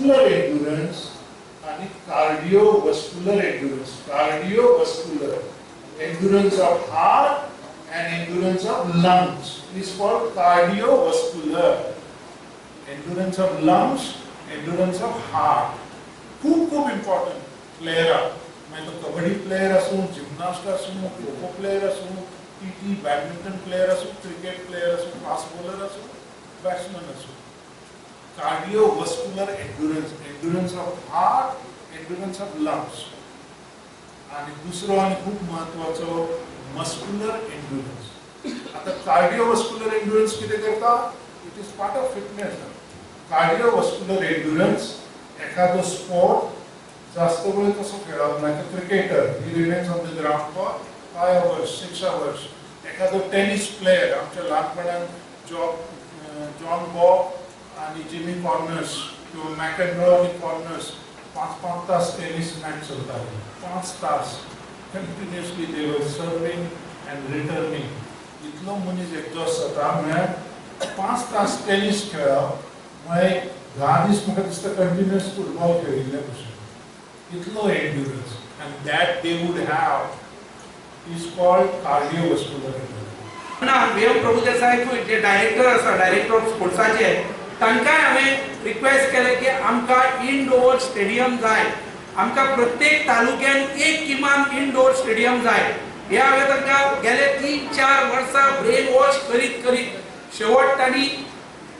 Muscular endurance आणि cardiovascular endurance. Cardiovascular endurance of heart and endurance of lungs is called cardiovascular. Endurance of lungs, endurance of heart. खूप खूप important प्लेयराक, मागीर तो kabaddi player आसूं, gymnast आसूं, kho kho player आसूं, TT badminton player आसूं, cricket player आसूं, फास्ट बॉलर आसूं, बॅट्समॅन आसूं. Cardiovascular endurance, endurance of heart, endurance of lungs. आणि दुसरो आणि खूप महत्वाचो मस्क्युलर एन्ड्युरन्स. आता कार्डिओवास्क्युलर एन्ड्युरन्स कितें करता? It is part of fitness. Cardiovascular endurance एखादो स्पोर्ट जास्त वेळ कसो खेळप, like a cricketer, he remains on the ground for 5 hours, 6 hours. एखादो टेनिस प्लेयर, आमच्या ल्हानपणान जॉन बॉब आणि जिमी कॉर्नर्स किंवा मॅकेनरो आणि कॉर्नर्स 5-5 तास टेनिस मॅच चलताले. 5 तास continuously they were serving and returning. इतलो मनीस एक्झॉस्ट जाता. म्हळ्यार 5 तास टेनिस खेळप म्हळ्यार 10 दीस म्हाका दिसता कंटिन्युअस फुटबॉल खेळिल्ले भशेन. इतलो endurance and that they would have is called cardiovascular endurance. ना व्ही एम प्रभुदेसाय जे डायरेक्टर आसा, डायरेक्टर ऑफ स्पोर्ट्साचे, तांकांय हांवें रिक्वेस्ट केलें की आमकां इनडोर स्टेडियम जाय, आमकां प्रत्येक तालुक्यान एक किमान इनडोर स्टेडियम जाय. हे हांवें तांकां गेले 3-4 वर्सां ब्रेन वॉश करीत करीत शेवट तांणी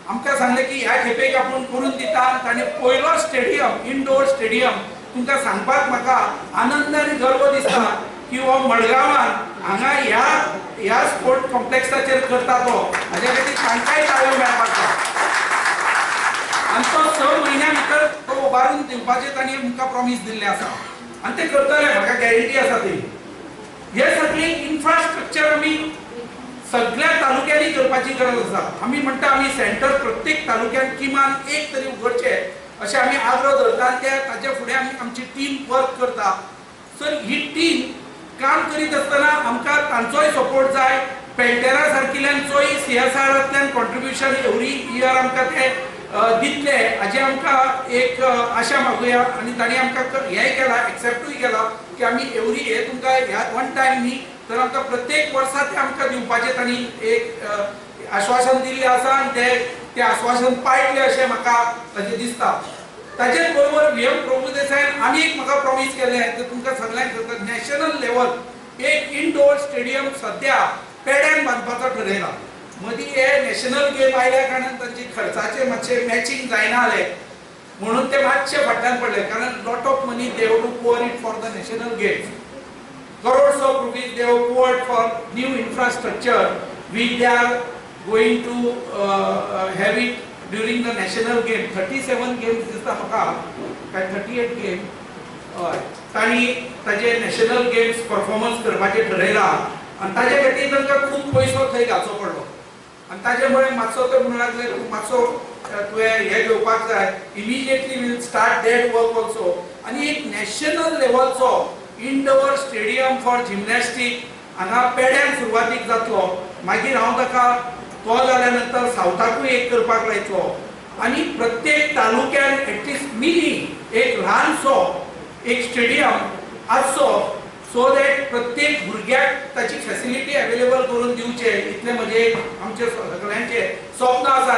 आमकां सांगलें की ह्या खेपेक आपूण करून दिता. ताणें पयलो स्टेडियम, इनडोर स्टेडियम, तुमकां सांगपाक म्हाका आनंद आनी गर्व दिसता की हो मडगांवान हांगा ह्या ह्या स्पोर्ट कॉम्प्लेक्साचेर करता तो, हाज्या खातीर तांकांय टाळयो मेळपाक जाय. आनी तो 6 म्हयन्या भितर तो उबारून दिवपाचें तांणी आमकां प्रॉमीस दिल्लें आसा आनी ते करतले, म्हाका गॅरंटी आसा ती. हे सगळें इन्फ्रास्ट्रक्चर आमी सगळ्या तालुक्यांनी करपाची गरज आसा. आमी म्हणटा आमी सेंटर प्रत्येक तालुक्यान किमान एक तरी उगडचें अशें आमी आग्रो धरता आनी त्या ताजे फुडें आमी आमची टीम वर्क करता. सर ही टीम काम करीत आसतना आमकां तांचोय सपोर्ट जाय. पेंटेरा सारकिल्यांचोय सीएसआरांतल्यान कॉन्ट्रिब्युशन एवरी इयर आमकां ते दितले हाजी आमकां एक आशा मागुया. आनी तांणी आमकां हेंय केलां, एक्सेप्टूय केलां की आमी एवरी हे तुमकां ह्या वन टायम न्ही तर आमकां प्रत्येक वर्सा ते आमकां दिवपाचें तांणी एक आश्वासन दिल्लें आसा आनी ते आश्वासन पाळटलें अशें म्हाका ताजें दिसता. ताजेच बरोबर व्ही एम प्रभुदेसायन आनी एक म्हाका प्रॉमीस केलें तें तुमकां सगळ्यांक सांगता, नॅशनल लेवल एक इनडोर स्टेडियम सद्या पेड्यान बांदपाचो ठरयला. मदीं हे नॅशनल गेम आयल्या कारणान तांचे खर्चाचे मातशे मॅचिंग जायना जालें म्हणून ते मातशे फाटल्यान पडले, कारण lot of money they have to pour it for the national games. Crores of rupees they have poured for new infrastructure which they are going to have it during the national game. 37 games दिसता म्हाका, काय 38 game हय, तांणी ताजे national games performance करपाचें ठरयलां आनी ताजे खातीर तांकां खूब पयसो थंय घालचो पडलो. आनी ताजे मुळे मातसो ते म्हणूंक लागले मातसो तुवें हें घेवपाक जाय, immediately will start that work also. आनी एक नॅशनल लेवलचो इनडोर स्टेडियम फॉर जिमनॅस्टीक हांगा पेड्यान सुरवातीक जातलो, मागीर हांव ताका तो जाल्या नंतर सावथाकूय एक करपाक लायतलो आनी प्रत्येक तालुक्यान एटलिस्ट मिनी एक ल्हानसो एक स्टेडियम आसचो सो that प्रत्येक भुरग्याक ताची फॅसिलिटी अवेलेबल करून दिवचे, इतलें म्हजें आमचे सगळ्यांचें स्वप्न आसा.